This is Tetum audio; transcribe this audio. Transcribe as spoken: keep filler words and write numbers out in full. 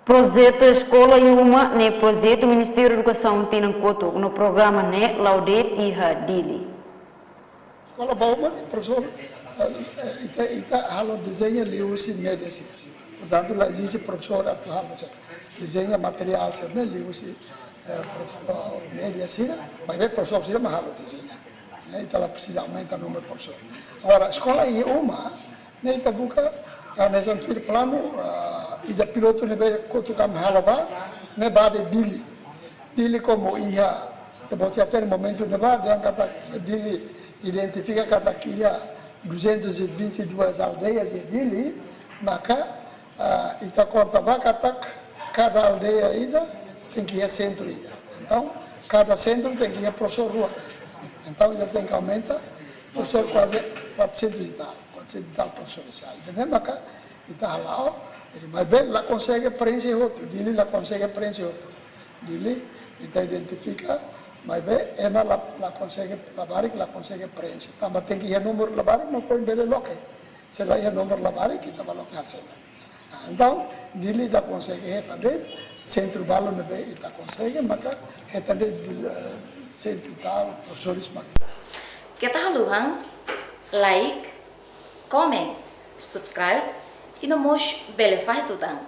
Projetu Eskola iha Uma ne'e projetu Ministériu Edukasaun tinan kotuk no programa ne'e la'o de'it iha Dili. Eskola ba uma ne'e, profesór, eh, ita, ita halo dezeñu liuhusi média sira. Portantu, la ezije profesór atu halo sira. Dezeña materiál sira ne'e liuhusi, eh, prof-, eh, média sira, maibé profesór sira mak halo dezeña. Ne'e, ita la presiza aumenta númeru profesór. Agora, eskola iha uma, ne'e ita buka, ah, hanesan tuir planu, ah, ida pilotu ne'ebé kotuk ami halo ba, ne'e ba de'it Dili. Dili komu iha, ita-boot sei hatene momentu ne'ebá, dehan katak Dili identifika katak iha duzentos e vinte e duas aldeias iha Dili, maka, ah, ita konta ba katak kada aldeia ida tenke iha sentru ida. Entaun, kada sentru tenke iha profesór rua. Entaun, ita tenke aumenta profesór kuaze quatrocentos e tal, quatrocentos e tal profesores. Ita ne'e maka ita hala'o, eh, maibé la konsege preenxe hotu, Dili la konsege preenxe hotu. Dili, ita identifika, maibé ema la, la konsege, labarik la konsege preenxe. Tanba tenke iha númeru labarik, no foin bele loke. Se la iha númeru labarik, ita bá loke hanesan ne'e. Ah, entaun, Dili ita konsege hetan de'it, sentru balu ne'ebé ita konsege, maka hetan de'it, eh, cento e tal profesores mak. Keta haluha like, comment, subscribe, i no mós bele fahe tutan.